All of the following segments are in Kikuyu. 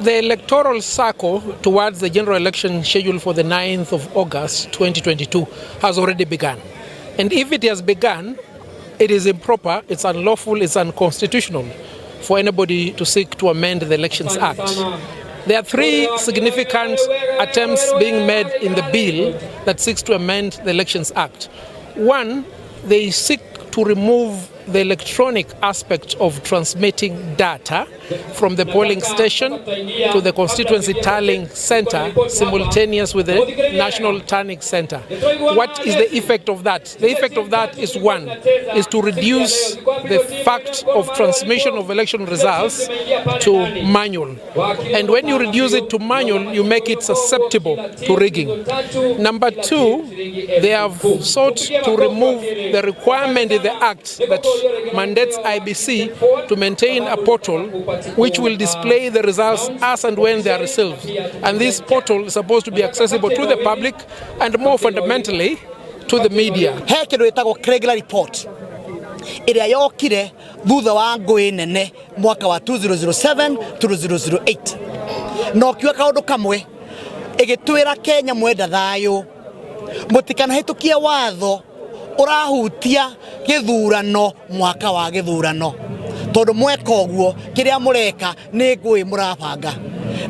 The electoral cycle towards the general election scheduled for the 9th of August 2022 has already begun. And if it has begun, it is improper, it's unlawful, it's unconstitutional for anybody to seek to amend the Elections Act. There are three significant attempts being made in the bill that seeks to amend the Elections Act. One, they seek to remove the electronic aspect of transmitting data from the polling station to the constituency tallying center simultaneous with the national tallying center. What is the effect of that? The effect of that is, one, is to reduce the fact of transmission of election results to manual. And when you reduce it to manual, you make it susceptible to rigging. Number two, they have sought to remove the requirement in the Act that mandates IEBC to maintain a portal which will display the results as and when they are received. And this portal is supposed to be accessible to the public and, more fundamentally, to the media. He kĩndũ gĩtagwo Kriegler Report ĩrĩa yokire thutha wa ngũĩ nene mwaka wa 2007 2008, na ũkiuga kaũndũ kamwe, ĩgĩtwĩra Kenya mwenda thayũ mũtikanahĩtũkie watho ũrahutia gĩthurano mwaka wa gĩthurano, tondũ mweka ũguo kĩrĩa mũreka nĩ ngũĩ mũrabanga.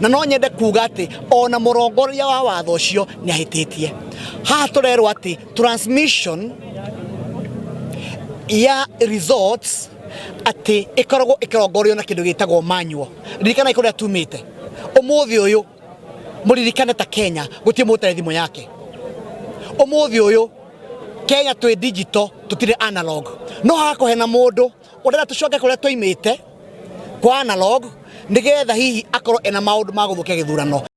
Na no nyende kuga atĩ ona mũrongoria wa watho ũcio nĩ ahĩtĩtie. Haha tũrerwo atĩ transmission ya results atĩ ĩkoragwo ĩkĩrongorio na kĩndũ gĩtagwo manual. Ririkana kũrĩa tumĩte ũmũthĩ ũyũ, mũririkane ta Kenya gũtirĩ mũtarĩ thimũ yake. Ũmũthĩ ũyũ Kenya twĩ digital, tũtirĩ analog. No hagakorwo hena mũndũ ũrenda tũcoke kũrĩa twaimĩte kwa analog, nigetha hihi akorwo ena maũndũ ma gũthũkia gĩthurano.